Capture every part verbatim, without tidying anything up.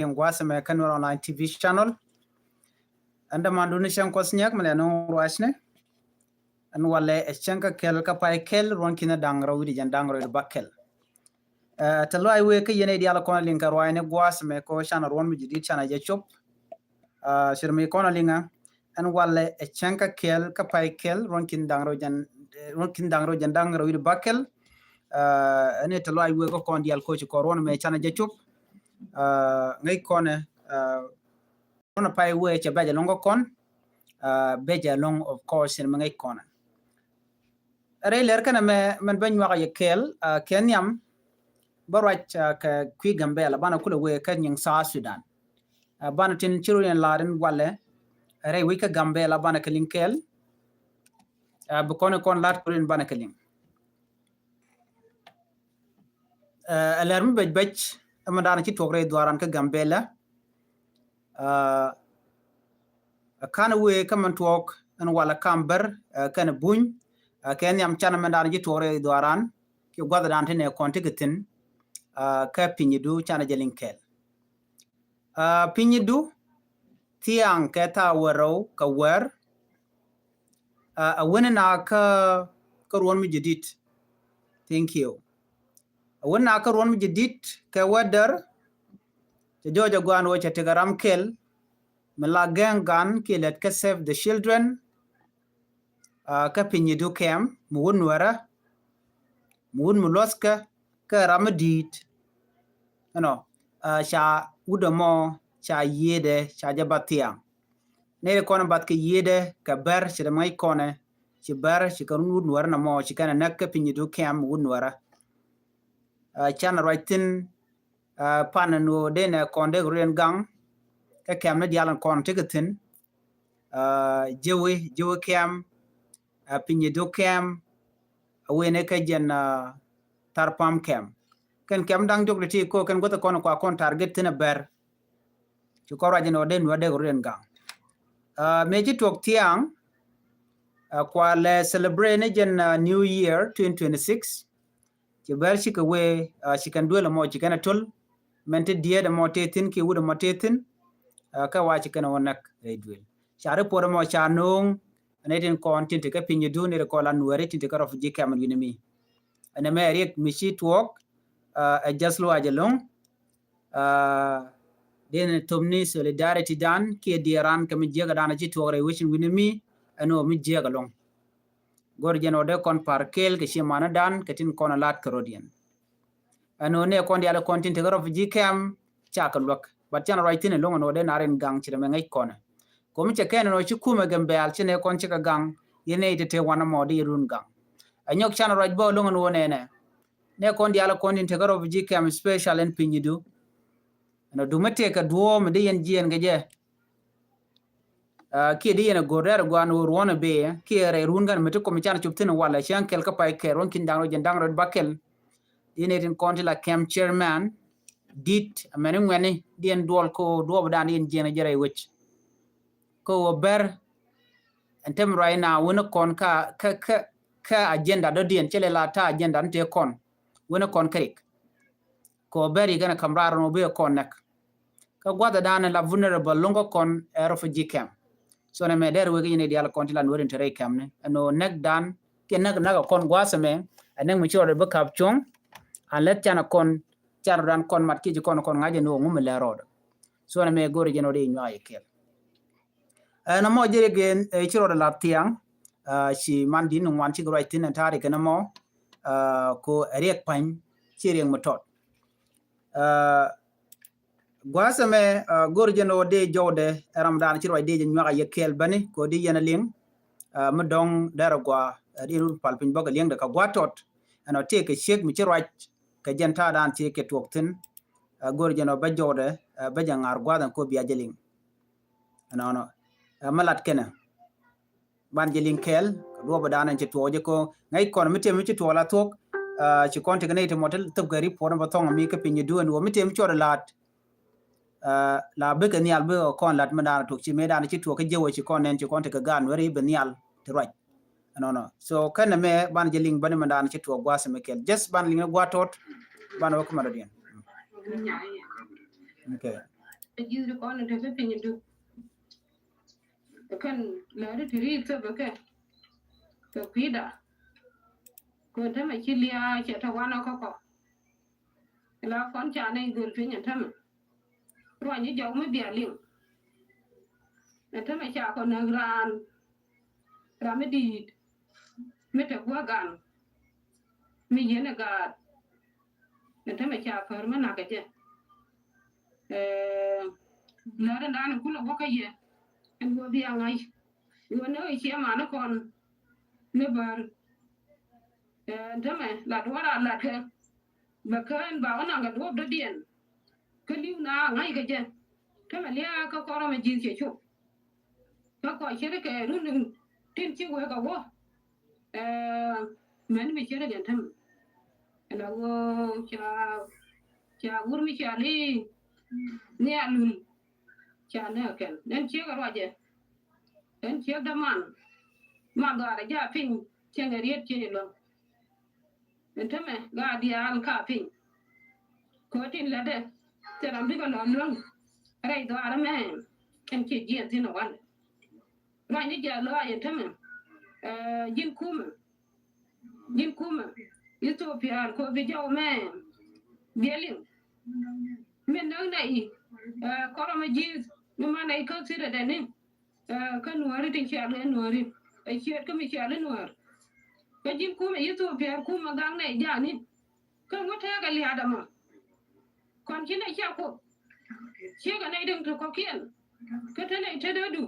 liŋ gua̱a̱th ɛmɛ kä Nuer Online T V channel. Ɛn dämandun ni cäŋ Kuɔth Nyak mi lɛ nuŋ ruacni. Ɛn walɛ ɛ cäŋ kä kɛl kä pay kɛl ruɔ̱n ki̱n da̱ŋ rɛw wi̱cdɛ jiɛn da̱ŋ rɛw wi̱cdɛ bäkɛl. Ɛ, te luay wee kä yɛn ɛ diaal kɔn liŋ kɛ ruacni gua̱a̱th ɛmɛ kɛ canɛ ruɔ̱n mi jadid canɛ jɛ cop. Ɛ, cir mi kɔn liŋ ɛ ɛn walɛ ɛ cäŋ kä kɛl kä pay kɛl ruɔ̱n ki̱n da̱ŋ rɛw jiɛn, ruɔ̱n ki̱n da̱ŋ rɛw jiɛn da̱ŋ rɛw wi̱cdɛ bäkɛl. Ɛ, ɛn ɛ te luay wee kä kɔn diaal koci kɔn ruɔ̱n ɛmɛ canɛ jɛ cop. Ɛ, ŋäc kɔnɛ, ɛ, ruɔ̱n ɛ pay wee cɛ bɛc ɛlɔ̱ŋ kä kɔn, ɛ, bɛc ɛlɔ̱ŋ of course in mi ŋäc kɔnɛ. Rɛy lɛr kɛnɛ mɛ mɛn bä nyuak a yɛ kɛɛl, ɛ, kɛ nhiam bä ruac, ɛ, kɛ kui̱ Gambɛla banɛ kulɛ wee kä nyiŋ South Sudan. Ɛ, banɛ tin ci run yɛn la̱r in walɛ rɛy wi̱c kä Gambɛla banɛ kɛ liŋ kɛɛl. Ɛ, bi kɔn in kɔn la̱t kɛ run in banɛ kɛ liŋ. Ɛ, ɛ lɛr mi bɛc bɛc ɛmɛ da̱a̱n ci tuɔk rɛy dhuaran kä Gambɛla. Ɛ, ɛ kan wee kä mɛn tuɔk ɛn walɛ kam bär, ɛ, kɛn buny, ɛ, kɛ nhiam canɛ mɛn da̱a̱n ci tuɔk rɛy dhuaran ki gua̱th da̱a̱n ti nɛ kɔn ti kɛ thi̱n, ɛ, kä Pinyidu canɛ jɛ liŋ kɛɛl. Ɛ, Pinyidu thiaŋ kɛ thaak wäl rɛw kɛ wäär. Ɛ, ɛ wen na kä, kä ruɔ̱n mi jadid. Thank you. Ɛ wen na kä ruɔ̱n mi jadid kɛ wädär. Cɛ jɔɔc ɛ gua̱a̱n wä cɛ tekɛ ram kɛl mi la gɛŋ gan kiɛ lät kä Save the Children. Ɛ, kä Pinyidu kɛm mi wut Nuɛrä, mi wut mi luɔthkä kä ram mi di̱i̱t. Ɛnɔ, ɛ, ca wut ɛmɔ ca yiëëdɛ ca jɛ bath thiaŋ. Nɛy ti kɔn bath kɛ yiëëdɛ kɛ bär ci dɛ mi ŋäc kɔnɛ ci bär ci kɛ run wut Nuɛrä nɔmɔ ci kɛn ɛ näk kä Pinyidu kɛm mi wut Nuɛrä. Ɛ, canɛ ruac thi̱n, ɛ, pan ɛn ɣöö dee nɛ kɔn dee kɛ run in gaŋ kä kɛm ni diaal in kɔn tekɛ thi̱n. Ɛ, Jiwi, Jiwi kɛm, ɛ, Pinyidu kɛm, ɛ wen ɛ kä jɛn, ɛ, Tharpam kɛm. Kɛn kɛm da̱ŋ diɔk ti ti ko kɛn guäth kɔn kua kɔn target thi̱n ɛ bär. Ci kɔn ruac ɛn ɣöö dee nuɛ dee kɛ run in gaŋ. Ɛ, mëë ci tuɔk thiaŋ, ɛ, kua lɛ celebrate ni jɛn, ɛ, New Year twenty twenty-six. Ci bär cikɛ wee, ɛ, ci kɛn duel ɛmɔ ci kɛn ɛ töl. Mɛn ti diet ɛmɔ tëë thi̱n kiɛ wut ɛmɔ tëë thi̱n. Ɛ, kɛ wa ci kɛn ɛ wä näk rɛy duel. Ca report ɛmɔ ca no̱o̱ŋ. Ɛn ɛ tin kɔn tin ti kä Pinyidu ni ti kɔn la Nuɛri tin ti kä refugee camp in wi̱ni mi. Ɛn ɛmɛ riɛk mi ci tuɔɔk, ɛ, ɛ just luac ɛlɔ̱ŋ. Ɛ, den thopni solidarity dan kiɛ diɛɛran kɛ mi jiäkä dan ci tuɔɔk rɛy wecin wi̱ni mi. Ɛn ɣöö mi jiäkä ɛlɔ̱ŋ. Go̱r jɛn ɣöö dee kɔn par kɛɛl kɛ ci manä dan kɛ tin kɔn ɛ lat kɛ rɔ̱diɛn. Ɛn ɣöö nɛ kɔn diaal kɔn tin tekɛ refugee camp cakɛ luäk. But canɛ ruac thi̱n ɛlɔ̱ŋ ɛn ɣöö dee na rin gaŋ ci dɛ mɛ ŋäc kɔnɛ. Komi cɛ kɛn ɛn ɣöö ci kumɛ Gambɛl ci nɛ kɔn cikɛ gaŋ yɛn nɛ itɛ te wanɛ mɔ di yɛ run gaŋ. Ɛ nyɔk canɛ ruac bä ɛlɔ̱ŋ ɛn ɣöö nɛnɛ. Nɛ kɔn diaal kɔn tin tekɛ refugee camp special ɛn Pinyidu. Ɛn ɣöö dumɛ tëëkɛ duɔ̱ɔ̱m di yɛn jiɛɛn kɛ jɛ. Ɛ, kiɛ di yɛn ɛ go̱r dɛr ɛ guan wä ruɔ̱n ɛ bee kiɛ rɛy run kɛn mi ti kɔm can cop thi̱n walɛ cäŋ kɛl kä pay kɛl ruɔ̱n ki̱n da̱ŋ rɛw jɛn da̱ŋ rɛw bäkɛl. Di nɛ tin kɔn ti la camp chairman dit ɛmɛn iŋuɛni di yɛn duɔl kä duɔɔp dan di yɛn jiɛn ɛ jɛ rɛy wec. Kä wä bär ɛn tem ruac na wä ni kɔn kä, kä, kä, kä agenda dɔ̱diɛn cɛ lɛ la ta̱a̱ agenda ni tëë kɔn wä ni kɔn kä rik. Kɛ ɣöö bɛr yikɛn ɛ ka̱m raar ɛn ɣöö bi ɛ kɔn näk. Kä gua̱thɛ da̱a̱n ɛ la vulnerable lo̱ŋ kä kɔn ɛ refugee camp. So nɛ mɛ dɛr wek i̱ ni diaal kɔn ti la nuɔ̱ɔ̱r in te rɛy camp ni ɛn ɣöö näk da̱a̱n kiɛ näk näk ɛ kɔn gua̱a̱th ɛmɛ ɛ näk mi ci rɔɔdɛ bi ka̱p cuɔ̱ŋ. An lɛth can ɛ kɔn can rɔɔdan kɔn mat kiɛ ci kɔn ɛ kɔn ŋa̱c ɛn ɣöö ŋu mi lɛ rɔɔdɛ. So nɛ mɛ go̱o̱rɛ jɛn ɣöö dee nyuak yɛ kɛl. Ɛn ɛmɔ jɛ rɛ gen ɛ ci rɔɔdɛ la thiaŋ. Ci man di̱n ni ŋuan cikɛ ruac thi̱n ɛn ta̱a̱ rikɛn ɛmɔ. Ko ɛ riɛk pa̱ny ci riɛk mi tɔt. Gua̱a̱th ɛmɛ go̱r jɛn ɣöö dee jɔwdɛ ɛ ram da̱a̱n ci ruac dee jɛ nyuak a yɛ kɛɛl bäni kɛ ɣöö di yɛn ɛ liŋ. Mi dɔ̱ŋ dɛr ɛ gɔaa ɛ di run pal piny bäkɛ liɛŋdɛ kɛ gua̱a̱th tɔt. Ɛn ɔ tëëkɛ ciek mi ci ruac kɛ jɛn ta̱a̱ da̱a̱n ci kɛ tuɔɔk thi̱n. Go̱r jɛn ɣöö bä jɔwdɛ bä jɛ ŋa̱r gua̱a̱th ɛn kɛ ɣöö bia jɛ liŋ. Ɛnɔnɔ mi lat kɛnɛ. Ban jɛ liŋ kɛɛl kɛ duɔ̱ɔ̱p dan ɛn ci tuɔɔk jɛ ko ŋäc kɔn mi tëë mi ci tuɔɔk la thuɔ̱k. Ci kɔn tekɛ nɛy ti mɔ ti thop kɛ report ni bä thɔŋ mi kä piny i̱ duëën wä mi tëë mi cuɔt laat. La bikɛ nhial bikɛ kɔn lat mi dan tok ci mëë dan ci tuɔɔk kä jiɛ wä ci kɔn nɛn ci kɔn tekɛ gaan weri bɛ nhial ti ruac. Ɛnɔnɔ so kɛnɛ mɛ ban jɛ liŋ bäni mi dan ci tuɔɔk gua̱a̱th mi kɛɛl just ban liŋ ni gua̱a̱th tɔt. Ban wä kä ma dɔ̱diɛn. Okay. Ji̱thdi kɔn in te kä piny Duk. Kɛn lääri ti ri thöp kɛ kɛ kui̱da. Kɛ tämɛ ci lia̱a̱ cɛ tɔ wanɔ kä kɔ. La kɔn ca nɛy dhöl piny ɛn tämɛ. Ruany ji̱ jɔk mi bia liŋ. Ɛn tämɛ ca kɔ näk raan. Ram mi di̱i̱t mi te gua̱ gan. Mi yien ɛ gaat. Ɛn tämɛ ca pär mi nak kɛ jɛ. Lär ɛn da̱a̱n kulɛ wä kä yɛ. Ɛn wä bia ŋa̱c wä ni ɣä ciɛ mani kɔn ni bär. Ɛn tämɛ lat wä raa lat kɛ bɛ kään ba wä naŋ kɛ duɔ̱p dɔ̱diɛn. Kä li̱w na ŋa̱c kɛ jɛ tämɛ lia̱a̱ kä kɔrɔ mɛ ji̱th cɛ cop. Kä kɔc ce̱tkɛ run tin ci wek a wä. Mɛn mi ce̱tkɛ jɛn tämɛ ɛn a wä ca ca wur mi ca li ni a lul. Ca nɛ kɛn ɛn ciek a ruacɛ. Ɛn ciek däman ma dhɔaarɛ ja piny cieŋ ɛ riet ciec ɛlɔ̱ŋ. Ɛn tämɛ gaa diaal ka piny. Kɛ tin lätdɛ thil ram bikɛ lɔ luäŋ rɛy dhɔaarä mɛ. Ɛn ci jiɛn thin ɛ wandɛ ruany ni jiath lɔaac ɛn tämɛ. Ji̱n kumɛ ji̱n kumɛ Ithiopia kɛ bi jɔw mɛ. Biɛliŋ min näk nɛ i̱ kɔrɔ mɛ ji̱th mi man nɛ i̱ kä thirɛ dɛni. Kä nuääri tin cial kɛ nuääri ɛ ciɛt kä mi cial i̱ nuäär. Kä ji̱n kumɛ Ithiopia kumɛ gaŋ nɛ jani. Kä ŋu tɛɛkɛ lia̱a̱dä mɔ kɔn ci nɛ cia kuoth. Ciekɛ nɛ i̱ däŋ ti kɔ̱kiɛn kä te nɛ i̱ te dee du.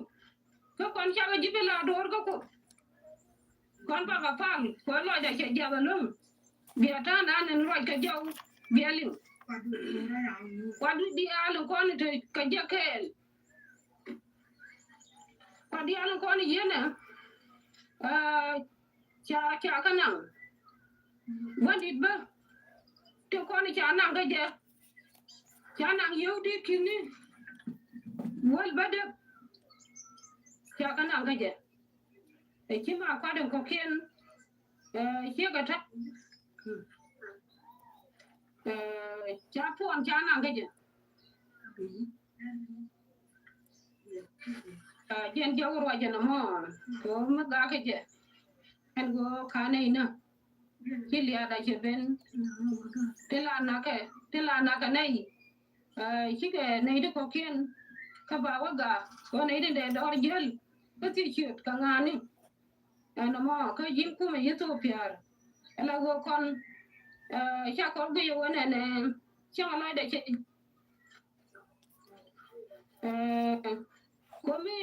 Kä kɔn cakɛ ji̱ bi la do̱r kä kuoth. Kɔn bak a pal kuɛ lɔc a cɛ jiath a lo̱ŋ. Bia ta̱a̱n an in ruac kɛ jɔw bia liŋ. Kuat di diaal in kɔn te kɛ jɛ kɛɛl. Kuat diaal in kɔn yienɛ ca ca kä naŋ. Wä dit bä ti kɔn ca naŋ kä jɛ. Ca naŋ yio̱w dit ki̱ni wäl bä dep. Ca kä naŋ kä jɛ ɛ ci ma kuat in kɔ̱kiɛn. Ciek ɛ ta̱ ca puɔn ca naŋ kä jɛ. Jɛn jɔk ruacɛ nɔmɔ kɛ ɣöö mi gak kä jɛ. Ɛn ɣöö kanɛ inä ci lia̱a̱dä cɛ ben. Ti la nakɛ ti la nakɛ nɛy. Cikɛ nɛy ti kɔ̱kiɛn kä ba wä gak kɛ ɣöö nɛy ti dee dɔɔr jäl kä thi ciöt kɛ ŋa̱a̱ni. Ɛn ɛmɔ kä ji̱n kumɛ Ithiopia. Ɛla ɣöö kɔn ca kɔr guic ɛ ɣöö nɛnɛ cäŋ lɔcdɛ cɛ. Kɔ mi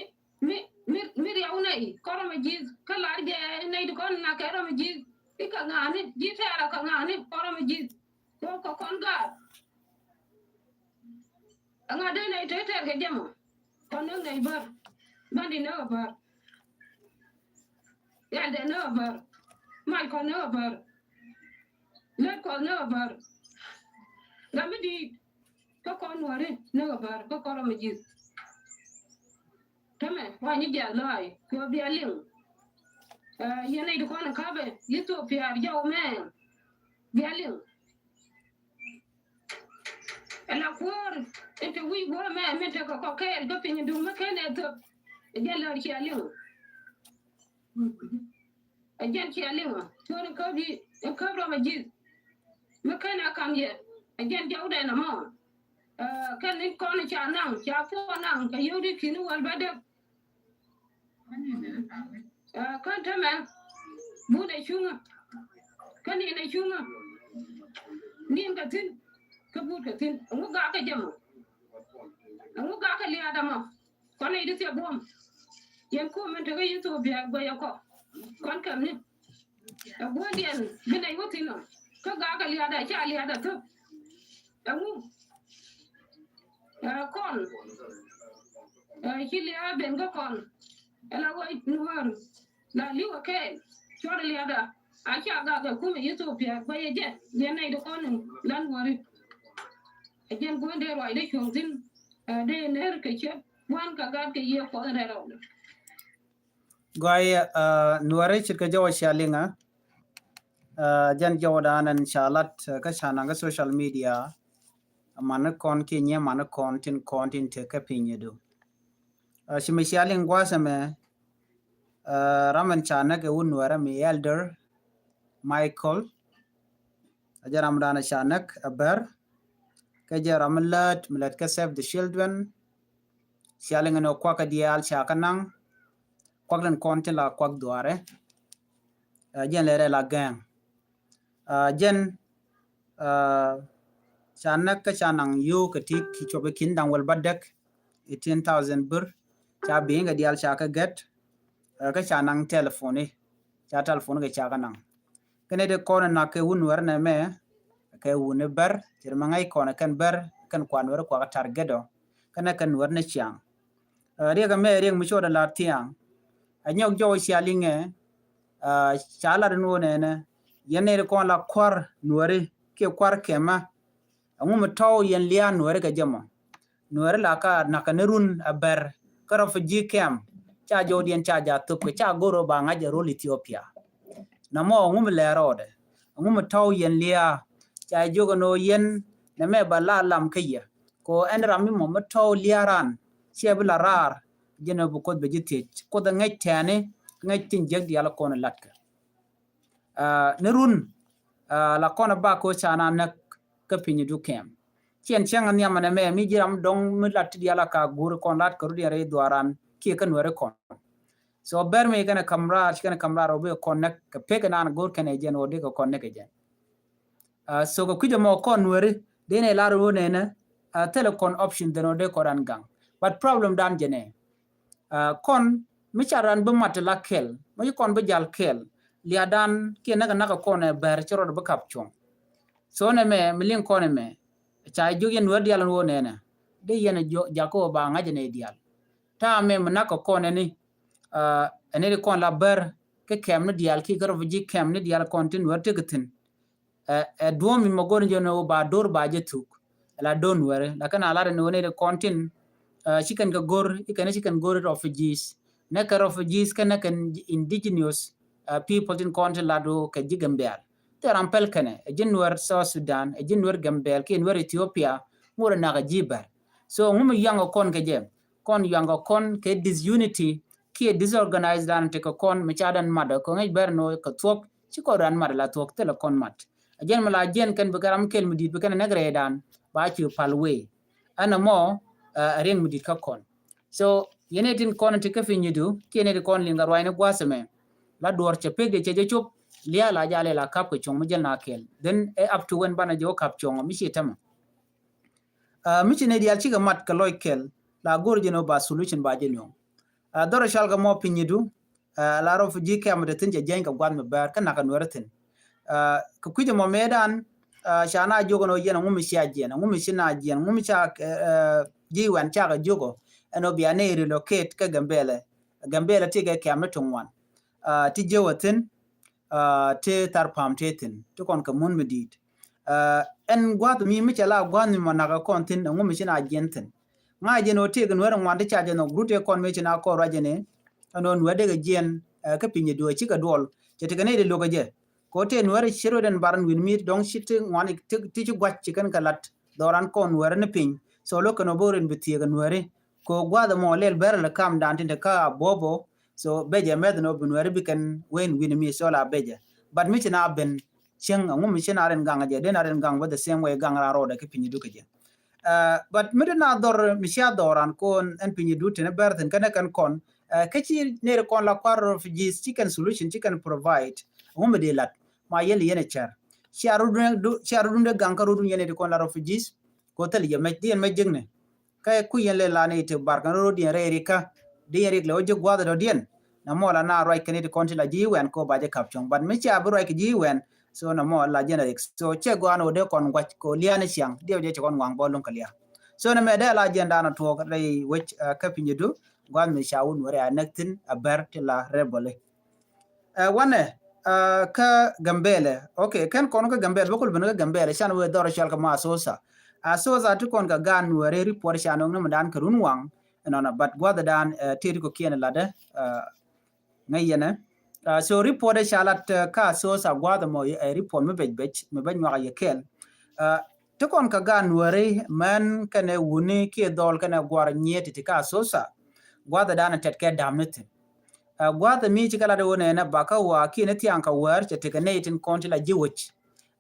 mi mi mi riaw nɛy kɔrɔ mi ji̱th kä lar jɛ nɛy ti kɔn na kɛ rɔ mi ji̱th. Ikɛ ŋa̱a̱ni ji̱ tɛɛrɛ kɛ ŋa̱a̱ni kɔrɔ mi ji̱th. Kɔ kɔ kɔn gaat. Ɛŋa dee nɛy tëë tɛɛr kɛ jɛ mɔ. Kɔn ni ŋɛc bär. Bandi ni ɣä bär. Yandɛ ni ɣä bär. Mac kɔn ni ɣä bär. Lät kɔn ni ɣä bär. Ram mi di̱i̱t kä kɔn nuɔri ni ɣä bär kä kɔn rɔ mi ji̱th. Tämɛ wa nyi jiath lɔaac kɛ ɣöö bia liŋ. Yɛn nɛy ti kɔn in ka̱pɛ Ithiopia jɔw mɛ. Bia liŋ. Ɛla kuäär in te wi̱i̱ guäär mɛ min tekɛ kɔk kɛɛl kä piny duŋ mi ken ɛ thöp. Ɛ jɛn lär cia liŋ. Ɛ jɛn cia liŋ ɔ cuɔ̱n in käp yi̱ in käp rɔm ɛ ji̱th. Mi ken ɛ ka̱m yɛ ɛ jɛn jɔwdɛ nɔmɔ. Kɛn in kɔn ca naŋ ca puɔ naŋ kɛ yio̱w di ki̱n wäl bä dep. Kä tämɛ bunɛ cuŋä kä ninɛ cuŋä. Nin kɛ thi̱n kä but kɛ thi̱n ɛŋu gak kɛ jɛ mɔ. Ɛŋu gak kɛ lia̱a̱dä mɔ. Kɔn nɛy ti thiɛ buɔ̱m. Yɛn kum min tekä Ithiopia guɛc ɛ kɔ kɔn kɛmni. Ɛ guäthdiɛn bi nɛy wä thi̱n ɔ kä gak kɛ lia̱a̱dä ca lia̱a̱dä thöp. Ɛŋu kɔn ci lia̱a̱ ben kä kɔn. Ɛla wä nuäär la li̱w ɛ kɛɛl cuɔt lia̱a̱dä. A ca gak ɛ kumɛ Ithiopia guɛc ɛ jɛ yɛn nɛy ti kɔn in la nuääri. Ɛ jɛn guändɛ ruacdɛ cuɔ̱ŋ thi̱n. Dee ner kɛ ciöt wan kɛ gat kɛ yiëë kuɔth in rɛl rɔɔdɛ. Guay nuɔri cit kɛ jɔwä cia liŋä. Jɛn jɔwä dan ɛn ca lat kä ca naŋ kä social media. mani kɔn kiɛ nyɛ mani kɔn tin kɔn tin te kä piny idu. Ci mi cia liŋ gua̱a̱th ɛmɛ, ram ɛn ca näk ɛ wun nuɛrɛ mi Elder Michael. A jɛ ram dan ca näk ɛ bär. Kä jɛ ram mi lät mi lät kä Save the Children. Cia liŋ ɛn ɔ kuak ɛ diaal ca kä naŋ. Kuak tin kɔn tin la kuak dhuaarɛ. Jɛn lɛ rɛ la gɛŋ. Jɛn ca näk kä ca naŋ yio̱w kɛ ti ki cuɔp ikin daŋ wäl bädäk, eighteen thousand bir. Ca bi̱i̱ŋ kɛ diaal ca kä gɛt. Kä ca naŋ telephone i̱ ca telephone kɛ ca kä naŋ. Kɛn i̱ ti kɔn i̱ nak kɛ wun wɛr nɛ mɛ kɛ wun i̱ bär cɛ ri mɛ ŋäc kɔn i̱ kɛn bär kɛn kuan wɛr kuak tar gɛt ɔ. Kɛn i̱ kɛn wɛr ni ciaŋ. Riɛk ɛmɛ riɛk mi cot ala thiaŋ. A nyɔk jɔw cia liŋɛ. Ca lat in wonɛnɛ yɛn nɛy ti kɔn la kuar nuɔri kiɛ kuar kɛmä. Ɛŋu mi tɔw yɛn lia̱a̱ nuɔri kɛ jɛ mɔ? Nuɔri la ka nakä ni run a bɛr kä refugee camp. Ca jɔwdiɛn ca ja thop kɛ ca goro ba ŋa̱c a rol Ethiopia. Na mɔ ɛŋu mi lɛɛr rɔɔdɛ? Ɛŋu mi tɔw yɛn lia̱a̱? Ca jiök ɛn ɣöö yɛn nɛ mɛ ba la lam kä yɛ. Kɛ ɣöö ɛn ram mi mɔ mi tɔw lia̱a̱ ran ciɛ bi la raar. Jɛn ɛ bi Kuoth bɛ ji̱ thiec. Kuoth ɛ ŋäc tɛ̈ni ŋäc tin jiäk diaal kɔn ɛ latkɛ. Ni run la kɔn ɛ bak kɛ ɣöö ca na näk kä piny idu kɛm. Ciɛn cäŋ ɛ nhiam ɛn ɛmɛ mi ji̱ ram dɔ̱ŋ mi lat ti diaal a ka guur kɔn lat kɛ rut yɛn rɛy dhuaaran kiɛ kä nuɛri kɔn. So bɛr mi kɛn ɛ ka̱m raar ci kɛn ɛ ka̱m raar ɔ bi kɔn näk kɛ pek ɛn an go̱r kɛn ɛ jɛn ɔ dee kɛ kɔn näk ɛ jɛn. So kɛ kui̱c ɛmɔ kɔn nuɛri dee nɛ lar wä nɛnɛ thilɛ kɔn option dhen ɔ dee kɔn ran gaŋ. But problem dan jɛ nɛ kɔn mi ca ran bi mat la kɛl mi ci kɔn bi jal kɛl. Liadan kiɛ näk näk kɔn ɛ bɛr ci rɔd bi kap cuɔ̱ŋ. So nɛ mɛ mi liŋ kɔn ɛ mɛ ca jiök yɛn nuɛri dial wä nɛnɛ dee yɛn jakä wä ba ŋa̱c ɛ nɛ dial. Ta̱a̱ mɛ mi näk kɔn ɛ ni ɛn ni di kɔn la bɛr kɛ kɛm ni dial kiɛ kä refugee camp ni dial kɔn tin wä tek thi̱n. Ɛ duɔ̱ɔ̱m mi ma go̱r ni jɔn ni wä ba do̱r ba jɛ thuk. La do̱r nuɛri la kɛn a lat ni wä ni di kɔn tin ci kɛn kɛ go̱r i kɛn ci kɛn go̱r refugees. Nɛ kɛ refugees kɛn nɛ kɛn indigenous people tin kɔn tin lat wä kɛ ji̱ Gambɛl. Thil ram pɛl kɛnɛ ɛ ji̱ nuɛr South Sudan ɛ ji̱ nuɛr Gambɛl kiɛ nuɛr Ethiopia. Ŋot ɛ nak ɛ ji̱ bɛr. So ŋu mi yuaŋ kɛ kɔn kɛ jɛ kɔn yuaŋ kɛ kɔn kɛ disunity kiɛ disorganize dan tekɛ kɔn mi ca dan mat kɛ ŋäc bɛr ni kɛ thuɔ̱k ci kɔn dan mat la thuɔ̱k thilɛ kɔn mat. A jɛn mi la jɛn kɛn bi kɛ ram kɛl mi di̱t bi kɛn a näk rɛɛdan ba ci pal wee. Ɛn ɛmɔ a riɛŋ mi di̱t kä kɔn. So yɛn ɛ tin kɔn ti kä piny idu kiɛ ni ti kɔn liŋ kɛ ruacni gua̱a̱th ɛmɛ. La duɔr cɛ pek de cɛ jɛ cop lia̱a̱ la jal ila kap kɛ cuɔ̱ŋ mi jɛl na kɛl then ɛ up to when banɛ jɛ wä kap cuɔ̱ŋ mi ci tämɛ. Mi ci ni dial cikɛ mat kɛ lɔc kɛl la go̱r jɛ ni wä ba solution ba jɛ nuɔ̱ŋ. Dhɔrɔ cal kɛ mɔ piny idu la refugee camp ti thi̱n cɛ jiɛny kɛ gua̱th mi bɛr kä nak kɛ nuɛri thi̱n. Kɛ kui̱c ɛmɔ mëëdan ca na jiök ɛn ɣöö yɛn ɛŋu mi cia jiɛn ɛŋu mi ci na jiɛn ɛŋu mi ca ji̱ wɛn cakɛ jiök ɔ ɛn ɣöö bia ni relocate kä Gambɛlɛ. Gambɛlɛ ti kɛ camp ni ti ŋuan ti jiäk ɛ thi̱n. Ti thar pam ti thi̱n ti kɔn kɛ mun mi di̱i̱t. Ɛn gua̱th mi mi cɛ la gua̱th mi mɔ nak ɛ kɔn thi̱n ɛŋu mi ci na jiɛn thi̱n. Ŋa̱c jɛn ɣöö tëëk nuɛr ŋuan ti ca jɛ nhɔk rut ëë kɔn mëë ci na kɔɔr ruac jɛn ëë ɛn ɣöö nuɛr dee kɛ jiɛn kä piny ɛ duɔ̱ɔ̱c cikɛ duɔl. Cɛ tekɛ nɛy ti lo̱k ɛ jɛ kɛ ɣöö tëë nuɛr ci ruet ɛn bar ɛn wi̱n mi̱i̱t dɔ̱ŋ ci ti ŋuan ti ci gua̱c ci kɛn kɛ la̱t dhɔran kɔn nuɛr ni piny. So lo̱k kɛn ɣöö bo̱k rin bi thieek ɛ nuɛri kɛ ɣöö gua̱a̱th ɛmɔ lɛl bɛr ɛlɛ kam dan tin te kä a bo̱o̱bo̱. So becɛ mɛth ni ɣöö bi nuɛri bi kɛn wen wi̱n mi̱i̱t cɔl a becɛ. But mi ci na ben cieŋ ɛŋu mi ci na rin gaŋ jɛ den a rin gaŋ bä the same way gaŋ ran rɔɔdɛ ki piny dukɛ jɛ. But mi di na dhɔr mi cia dhɔran kon ɛn piny du tin bɛr thin kɛn kɛn kɔn kä ci neri kɔn la kuar refugees ci kɛn solution ci kɛn provide. Ɛŋu mi di lat ma yɛn li yɛn cɛr cia rudun de gaŋ kä rudun yɛn neri kɔn la refugees. Ko thil yɛ mɛc di yɛn mɛc jikni. Kä ku yɛn lɛ la ni ti barkɛ ni rot yɛn rɛy rikä di yɛn rik lɛ wä ji̱ gua̱th dɔ̱diɛn. Na mɔ la na ruac kɛ ni ti kɔn ti la ji̱ wɛn ko ba jɛ kap cuɔ̱ŋ but mi cia bi ruac kɛ ji̱ wɛn. So na mɔ la jɛn rik so cɛ gɔan wä dee kɔn guac ko liani ciaŋ diɛ wä jɛ cɛ kɔn ŋuaŋ bɔ luŋ kɛ liak. So na mɛ dee la jɛn dan a tuɔk rɛy wec kä piny du gua̱th mi ca wun wä rɛy a näk thin a bɛr ti la rɛbɔli. Ɛ wanɛ kä Gambɛlɛ. Ok kɛn kɔn kä Gambɛlɛ bä kul ben kä Gambɛlɛ can wee dhɔr cɔal kɛ ma Asosa. Asosa ti kɔn kɛ gan wee rɛ report can wee ni mɛ dan kɛ run waŋ. Ɛnɔnɔ but gua̱th dan tëë ti kɔ kiɛn latdɛ ŋäc yɛnɛ. So report ɛ ca lat kä Asosa gua̱th mɔ ɛ report mi bɛc bɛc mi bɛc nyuak yɛ kɛɛl. Ti kɔn kɛ gaat Nuääri män kɛnɛ wutni kiɛ dhɔl kɛnɛ gua̱r nyiet ti kä Asosa. Gua̱thɛ dan tɛt kɛ dam ni thi̱n. Ɛ, gua̱thɛ mi ci kɛ lat wä nɛnɛ bakä wa kiɛ ni thiaŋ kɛ wäär cɛ tekɛ nɛy tin kɔn ti la ji̱ wec.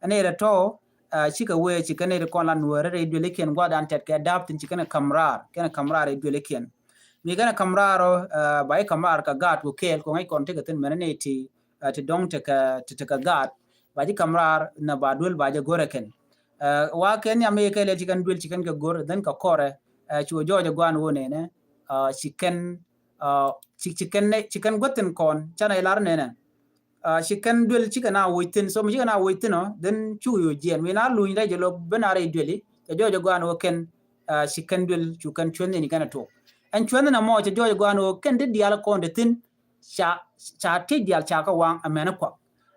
Ɛ nɛy rɛ tɔ̱, ɛ, cikɛ wee cikɛ nɛy ti kɔn la Nuääri rɛy duëlikiɛn gua̱thɛ dan tɛt kɛ dap thi̱n ci kɛn kɛ ka̱m raar, kɛn kɛ ka̱m raar rɛy duëlikiɛn. Mi kɛn kɛ ka̱m raar ɔ, ɛ, ba ji̱ ka̱m raar kɛ gaat ku kɛɛl kɛ ŋäc kɔn tekɛ thi̱n mɛn nɛy ti, ɛ, ti dɔ̱ŋ tekɛ, ti tekɛ gaat. Ba ji̱ ka̱m raar nɛ ba duel ba jɛ go̱rɛ kɛn. Ɛ, wa kɛn nhiam mi kɛ lɛl ci kɛn duel ci kɛn kɛ go̱r, then kɛ kɔrɛ, ɛ, cu jɔɔc ɛ gua̱n wä nɛnɛ, ɛ, ci kɛn, ɛ, ci, ci kɛn nɛ, ci kɛn guäth thi̱n kɔn, canɛ ilar nɛnɛ. Ɛ, ci kɛn duel ci kɛn a woc thi̱n, so mi ci kɛn a woc thi̱n ɔ, then cu yo̱ jiɛn. Mi na luny rɛy jɛ lɔ ben a rɛy dueli, cɛ jɔɔc ɛ gua̱n wä kɛn, ɛ, ci kɛn duel, cu kɛn cuɛn ni kɛn a tuɔk. Ɛn cuɛn ni na mɔ, cɛ jɔɔc ɛ gua̱n wä kɛn ti diaal kɔn ti thi̱n, ca, ca tëc diaal ca kɛ waŋ amɛn kuak.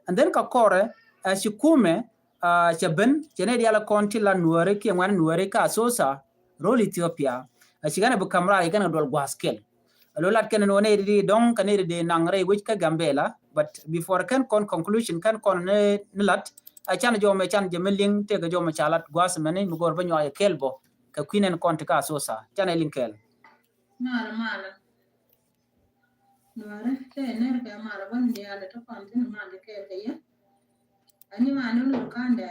And then kɛ kɔrɛ, ɛ, ci kumɛ, ɛ, cɛ ben, cɛ nɛy diaal kɔn ti la Nuääri kiɛ ŋuɛ̈tni Nuääri kä Asosa, rol Ethiopia. Ɛ, ci kɛn ɛ bi ka̱m raar, ci kɛn kɛ duɔl gua̱a̱th kɛl. Ɛ, lo lat kɛn ni wä nɛy di dɔ̱ŋ kɛ nɛy di naŋ rɛy wec kä Gambela, but before kɛn kɔn conclusion kɛn kɔn ni, ni lat, ɛ, can jɔmɛ can jɛ mi liŋ, tëëkɛ jɔmɛ ca lat gua̱a̱th mɛni mi go̱r bä nyuak jɛ kɛl bɔ kɛ kui̱ nɛn kɔn ti kä Asosa. Can ɛ liŋ kɛl. Malɛ, malɛ. Nuäärɛ, cɛ ner kɛ malɛ bä ni diaal ti kɔn thin mal ti kɛɛl kɛ yɛ. Ani ma ni lur kandɛ,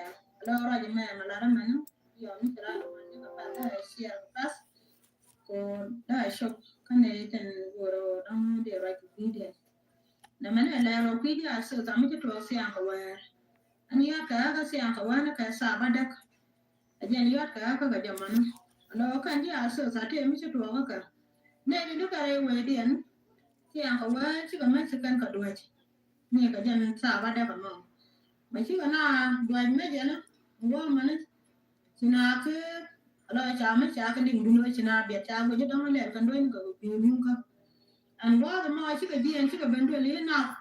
lɔ rɔc mɛ ma lar mɛn, yɔ mi ci lar mɛn ni ka path dɛ share path. Ko dɛ shop kɛnɛ tin woro dɔŋ di rɔc video. Nɛ mɛn ɛ lɛr wä kui̱ di a sio tha mi ci tuɔɔk thiaŋ kɛ wɛɛr. Ani ya kɛ kä thiaŋ kɛ wɛɛr ni kɛ tha bä däk. A jɛn yɔt kɛ kä kɛ jɛ mɔni. Lɔ kɛn ji̱ a sio tha tëë mi ci tuɔɔk kä. Nɛ di di kɛ rɛy wee diɛn. Thiaŋ kɛ wee cikɛ mɛ ci kɛn kɛ duec. Ni kɛ jɛn tha bä dɛk ɛmɔ. Mɛ cikɛ na duec mɛ jɛn. Ŋuɔ mɔni. Ci na ki lɔ ca mɛ ca kɛ liŋ dun wee ci na biɛt ca guic dɔŋ lɛl kɛ duec ni kɛ bi ruŋ kä. Ɛn gua̱a̱th ɛmɔ cikɛ jiɛn cikɛ ben duel i̱ nath.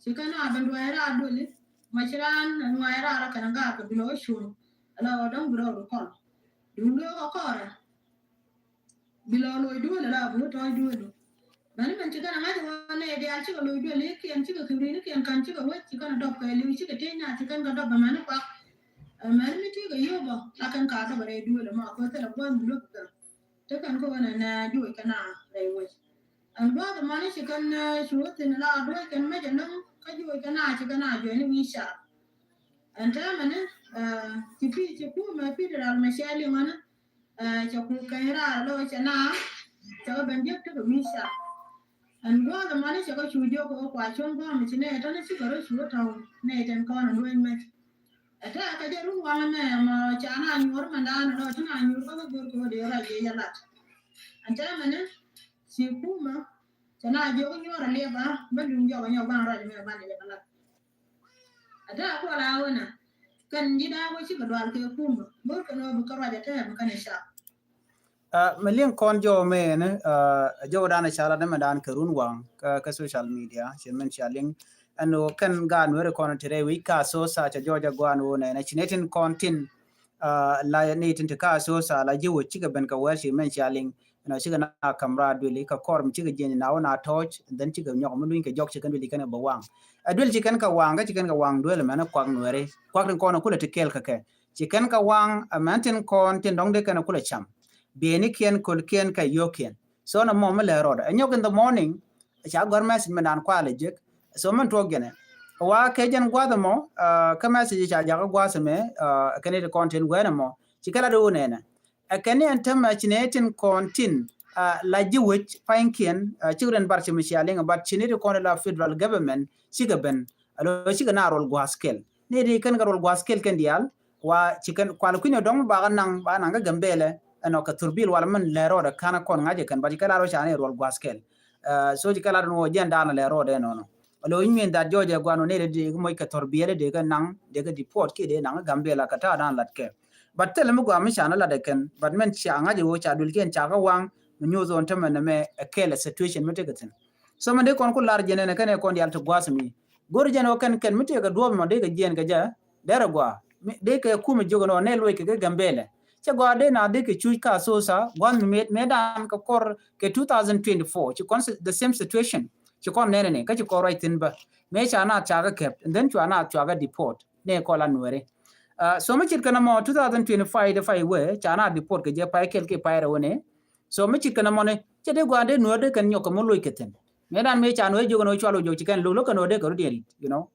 Ci kɛn a ben duac raar duëli. Ma ci raan nuac raar kɛn a gaar kɛ bi lɔ cuɔ̱ŋ. Ala ɣɔw dɔ̱ŋ bi rɔɔdu kɔl. Duŋ duëë kɔ kɔrɛ. Bi lɔ loc duël ala bi wä tɔɔc duëlu. Mɛni mɛn ci kɛn a ŋa̱c ɣɔw nɛy diaal cikɛ loc duël ikiɛn cikɛ kibri ni kiɛn ka̱n cikɛ wec ci kɛn a dɔp kɛ liw cikɛ tiec na ci kɛn kɛ dɔp ɛmɛni kuak. Ɛmɛni mi ti kɛ yio̱bɔ la kɛn ka dɔp rɛy duël ɛmɔ kɛ thilɛ gua̱th mi luäk kɛ. Ti kɛn kä ɣän ɛn juɔc kɛn a rɛy wec. Ɛn gua̱a̱th ɛmɔni ci kɛn, eh, ci wä thi̱n la duɔc kɛn mec ɛnɔŋ kä juɔc kɛn a ci kɛn a juɔc ni wi̱i̱ ca. Ɛn täämɛni, eh, ci pi̱i̱ ci kumɛ federal mɛ cɛ liŋ ɣän, eh, cɛ ku kɛn raar lɔ cɛ na cɛ kɛ ben jiäk tekɛ wi̱i̱ ca. Ɛn gua̱a̱th ɛmɔni cɛ kɛ cu jiök kɛ kua cuɔ̱ŋ gua̱a̱m ci nɛy tɔ̱ni cikɛ rɔ cu wä tɔ̱w nɛy tɛn kɔn ɛn duɔc mec. Ɛ tɛ̈ kɛ jɛ run waŋ ɛmɛ mɔ ca na nyuɔr mɛndan ɛ lɔ ti na nyuɔr kä kä go̱r kɛ wä dee ruac jɛ jɛ lat. Ɛn tɛmɛni ci kumä cɛ na jiök nyuɔr ɛ liɛp a bä duŋ jɔk ɛ nyɔk ban ruac ɛmɛ ban ɛ jɛ bä lat. Ɛ tɛ̈ kuɔl a wänä kɛn ji̱ da̱a̱k wä cikɛ dual kɛ kumä go̱r kɛn wä bi kä ruac ɛ tɛ̈ bi kɛn ɛ cak. Ah, mi liŋ kɔn jɔw mɛ ni, ah, jɔw dan ca la dämɛ dan kɛ run waŋ kä, kä social media, ci mɛn ca liŋ. Ɛn wä kɛn gaat Nuɛri kɔn ti rɛy wi̱c kä Asosa ca jɔw jɛ guan wä nɛnɛ ci nɛ tin kɔn tin, ah, la ni tin ti kä Asosa la ji̱ wä cikɛ ben kɛ wɛr ci mɛn ca liŋ. Ɛn wä cikɛ na ka̱m raar duëli kɛ kɔr mi cikɛ jiɛn na wä na tɔc, and then cikɛ nyɔk mi luny kɛ jɔk cikɛ duëli kɛn bɛ waŋ. Ɛ duël ci kɛn kɛ waŋ, kä ci kɛn kɛ waŋ duël mɛn kuak Nuɛri. Kuak tin kɔn kulɛ ti kɛɛl kɛ kɛ. Ci kɛn kɛ waŋ, ɛ mɛn tin kɔn tin dɔŋ dee kɛn kulɛ cam. Bieynikiɛn, kölkiɛn kɛ yio̱o̱kiɛn. So nɛ mɔ mi lɛ rɔɔdɛ ɛ nyɔk in the morning, ca gɔ̱r message mi naan kualɛ jek. So min tuɔk jɛnɛ wa kɛ jɛn gua̱th ɛmɔ, ah, kä message ca jakä gua̱th ɛmɛ, ah, kɛn it kɔn tin guɛn ɛmɔ ci kɛ la di wun ɛnɛ. Ɛ kɛn ni ɛn tämɛ ci nɛ tin kɔn tin, ah, la ji̱ wec pa̱nykiɛn, ah, cik rɛn bar ci mi cia liŋ, but ci ni ti kɔn la federal government cikɛ ben. Alo cikɛ na rol gua̱th kɛl. Ni ti kɛn kɛ rol gua̱th kɛl kɛn diaal, wa ci kɛn kual kui̱n ɛ dɔ̱ŋ mi bakɛ naŋ, ba naŋ kä Gambɛlɛ, ɛnɔ kɛ thurbil wal min lɛ rɔɔdɛ ka̱n kɔn ŋa̱c ɛ kɛn, but ci kɛ la rɔ ca ni ruɔl gua̱th kɛl. Ah, so ci kɛ la rɔ wä jiɛn da̱a̱n lɛ rɔɔdɛ nɔnɔ. Alo i̱ min that jɔɔc ɛ guan wä ni dee kɛ moc kɛ thurbil dee kɛ naŋ, dee kɛ deport kiɛ dee naŋ kä Gambɛlɛ kɛ ta̱a̱ da̱a̱n lat kɛ. But thilɛ mi gɔaa mi ca ni lat ɛ kɛn, but min ca ŋa̱c ɛ wä ca duël kiɛn ca kä waŋ, mi nyuuth ɣɔn tämɛ nɛmɛ ɛ kɛl ɛ situation mi tekɛ thi̱n. So min dee kɔn ku lar jɛn ɛn ɛ kɛn ɛ kɔn diaal ti gua̱th mi. Go̱r jɛn ɣöö kɛn kɛn mi tëëkɛ duɔ̱ɔ̱p ɛmɔ dee kɛ jiɛɛn kɛ jɛ derɛ gɔaa. Dee kɛ kumɛ jiök ɛn ɣöö nɛ luɔc kɛ kä Gambɛlɛ. Cɛ gɔaa dee na dee kɛ cuc kä Asosa gua̱th mi mëë dan kɛ kɔr kɛ two thousand twenty-four ci kɔn the same situation. Ci kɔn nɛnɛ ni kä ci kɔn ruac thi̱n bä. Mëë ca naath ca kɛ kɛp and then cua naath cua kɛ deport. Nɛ kɔn la Nuɛri. So mi cit kɛn ɛmɔ two thousand twenty-five de pay wee ca na deport kɛ jɛ pay kɛl ki pay rɛ wene. So mi cit kɛn ɛmɔ ni cɛ dee gua̱a̱n dee nuɔ̱ɔ̱r dee kɛn nyɔk kɛ mi loc kɛ thi̱n. Mëë dan mëë ca nuɔ̱ɔ̱r jiök ɛn ɣöö cua loc jiök ci kɛn loc lo̱k kɛn ɣöö dee kɛ rut yɛn rit, you know.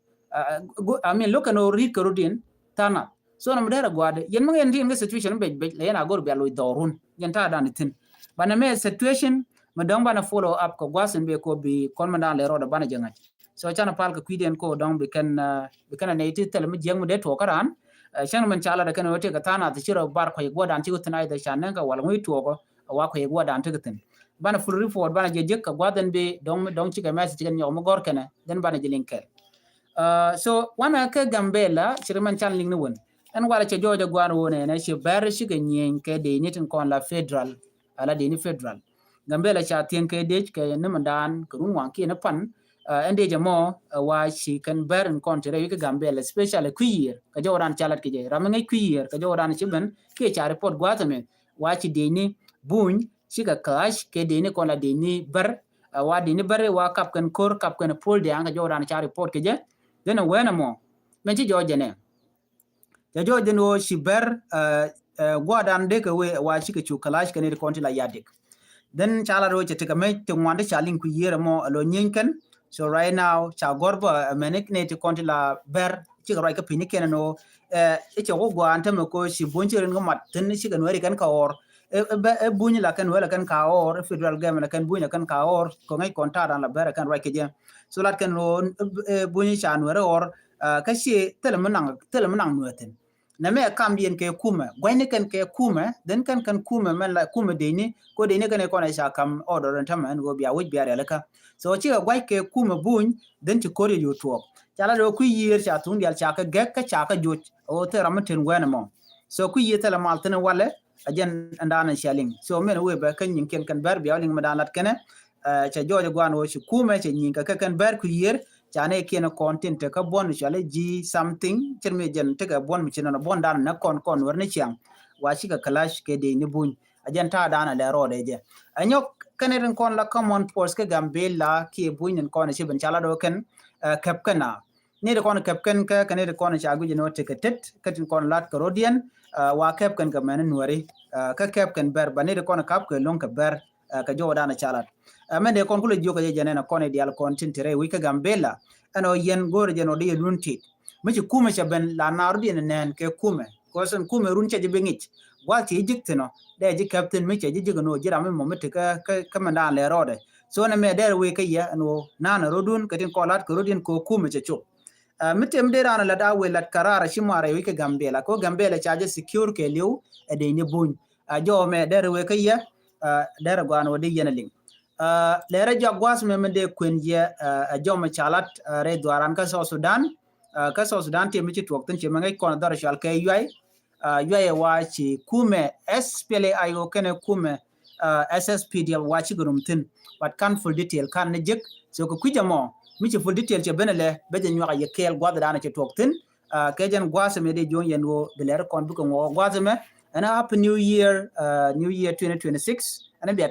I mean lo̱k kɛn ɣöö rit kɛ rut yɛn tha̱a̱ŋ nath. So nɔmɔ dee rɛ gua̱a̱r dee yɛn mi ɣän ti yɛn kɛ situation bɛc bɛc lɛ yɛn a go̱r bia loc dhɔrun yɛn ta̱a̱ dan thi̱n. Banɛ mɛ situation mi dɔ̱ŋ banɛ follow up kɛ gua̱a̱th in bɛ kɔ bi kɔn mi dan lɛ rɔɔdɛ banɛ jɛ ŋa̱c. So canɛ pal kɛ kui̱diɛn kɔ dɔ̱ŋ bi kɛn bi kɛn a nɛy ti thilɛ mi jiäk mi dee tuɔɔk kä raan. Cäŋ min ca lat ɛ kɛn ɣöö tëëkɛ tha̱a̱ŋ nath ci rɔ bar kuec guɔ̱dan cikɛ thi̱n a ithɛ ca nɛŋ kɛ wal ŋuc tuɔɔkɔ a wa kuec guɔ̱dan tekɛ thi̱n. Banɛ full report banɛ jɛ jiäk kɛ gua̱th in bi dɔ̱ŋ mi dɔ̱ŋ cikɛ message cikɛ nyɔk mi gɔ̱r kɛnɛ then banɛ jɛ liŋ kɛl. So wanɛ kɛ Gambela ci ri mɛn can liŋ ni wän ɛn walɛ cɛ jɔɔc ɛ gua̱a̱r wä nɛnɛ ci bɛr cikɛ nyieny kɛ dee ni tin kɔn la federal. Ala dee ni federal Gambela ca thieŋ kɛ dec kɛ ni mɛ daan kɛ run waŋ kiɛ ni pan. Ɛn dec ɛmɔ wa ci kɛn bɛr in kɔn ti rɛy wi̱c kɛ Gambela especially kui̱ yiër kɛ jɔɔc ran ca lat kɛ jɛ ram mi ŋäc kui̱ yiër kɛ jɔɔc ran ci ben kiɛ ca report gua̱a̱th ɛmɛ wa ci dec ni buny cikɛ clash kɛ dec ni kɔn la dec ni bɛr. Wa dec ni bɛr wa kap kɛn ko̱r kap kɛn puɔl diaŋ kɛ jɔɔc ran ca report kɛ jɛ. Then ɛ wɛn ɛmɔ mɛn ci jɔɔc jɛ nɛ cɛ jɔɔc jɛ ni ɣöö ci bɛr gua̱dan dee kɛ wee wa cikɛ cu clash kɛ ni ti kɔn ti la yadik. Then ca la ro̱o̱ cɛ tekɛ mɛ ti ŋuan ti ca liŋ kui̱ yiër ɛmɔ ɛ lo nyieeny kɛn. So right now ca gɔr bä mɛni ni ti kɔn ti la bɛr cikɛ ruac kä pi̱ny ni kɛn ɛn ɣöö ɛ cɛ wä gua̱a̱n tämɛ ko̱ ci buny ci rin kä mat thi̱n cikɛ nuɛɛri kɛn ka ɣɔr. Ɛ buny la kɛn wee la kɛn ka ɣɔr federal government la kɛn buny la kɛn ka ɣɔr kɛ ŋäc kɔn ta̱a̱ dan la bɛr la kɛn ruac kɛ jɛ. So lat kɛn ɣöö buny ca nuɛɛri ɣɔr kä ci thilɛ mi naŋ thilɛ mi naŋ nuɛɛthin. Nɛ mɛ kam diɛn kɛ kumɛ gua̱cni kɛn kɛ kumɛ then kɛn kɛn kumɛ mɛn la kumɛ deni ko deni kɛn kɔn ca kam order ɛn tämɛ ɛn ɣöö bia wi̱c bia rialikä. So cikɛ gua̱c kɛ kumɛ buny then ci ko̱r yɛ yo̱o̱ tuɔɔk ca la dee kui̱ yiër ca thuŋ dial ca kɛ gɛk kä ca kɛ joc ɣöö thil ram mi ten wɛn ɛmɔ. So kui̱ yiër thilɛ mal thin walɛ a jɛn ɛn daan ɛn cia liŋ so mɛn wee bɛ kä nyiŋ kiɛn kɛn bɛr bia liŋ mi daan lat kɛnɛ. Cɛ jɔɔc guan ɣöö ci kumɛ cɛ nyiŋ kɛ kɛ kɛn bɛr kui̱ yiër. Ca ni kiɛn kɔn tin te kä buɔn cuali ji̱ something cin mi jɛn tekɛ buɔn mi ci nɔnɔ buɔn dan nɛ kɔn kɔn wär ni ciaŋ. Wa cikɛ clash kɛ dee ni buny a jɛn ta̱a̱ dan a lɛ rɔɔdɛ jɛ. Ɛ nyɔk kɛn irin kɔn la common force kä Gambela kiɛ buny in kɔn ci ben ca la dɔ kɛn kɛp kɛn a ni ti kɔn kɛp kɛn kä kɛn ti kɔn ca guic ni wä tekɛ tet kä tin kɔn lat kɛ rodiɛn. Wa kɛp kɛn kɛ mɛn nuɛri kä kɛp kɛn bɛr ba ni ti kɔn kap kɛ loŋ kɛ bɛr. Kɛ jɔwä danɛ ca lat mɛn dee kɔn kulɛ jiök kɛ jɛ jɛnɛn kɔn idial kɔn tin ti rɛy wi̱c kä Gambela. Ɛn ɔ yɛn go̱o̱rɛ jɛn ɔ di yɛ lun tit mi ci kumɛ cɛ ben la naar diɛn nɛn kɛ kumɛ kɔsɛn kumɛ run cɛ ji̱ bi ŋic. Gua̱th ci ji̱ jik thin ɔ dee ji̱ kɛp thin mi cɛ ji̱ jik ɛn ɔ ji̱ ram mi mɔ mi ti kä mɛn daan lɛ rɔɔdɛ. So nɛ mɛ dɛr wee kä yɛ ɛn ɔ naan ɛ rɔdun kɛ tin kɔn lat kɛ rɔdun kɛ kumɛ cɛ cop. Mi tëë mi dee raan lat a wee lat karar a ci muaar rɛy wi̱c kä Gambela kɛ Gambela ca jɛ secure kɛ liw ɛ dee ni buny. A jɔw mɛ dɛr wee kä yɛ dɛr guan wä di yɛn a liŋ. Lɛrɛ jɔak gua̱a̱th mɛ mɛ dee kuën yɛ a jɔw mɛ ca lat rɛy dhuaran kä South Sudan. Kä South Sudan tëë mi ci tuɔk thin ci mɛ ŋäc kɔn dhɔr cual kɛ yuay. Yuay ɛ wa ci kumɛ S P L A I O kɛnɛ kumɛ S S P D F wa ci gɛ rum thin. But kan full detail kan ni jek so kɛ kui̱c ɛmɔ mi ci full detail cɛ ben lɛ bɛ jɛ nyuak a yɛ kɛɛl gua̱a̱th dan ci tuɔk thin. Kɛ jɛn gua̱a̱th mɛ dee jo̱o̱ŋ yɛn wä bi lɛr kɔn bikɛ ŋuɔk gua̱a̱th mɛ. Ɛn a happy new year, new year twenty twenty-six. Ɛn a bia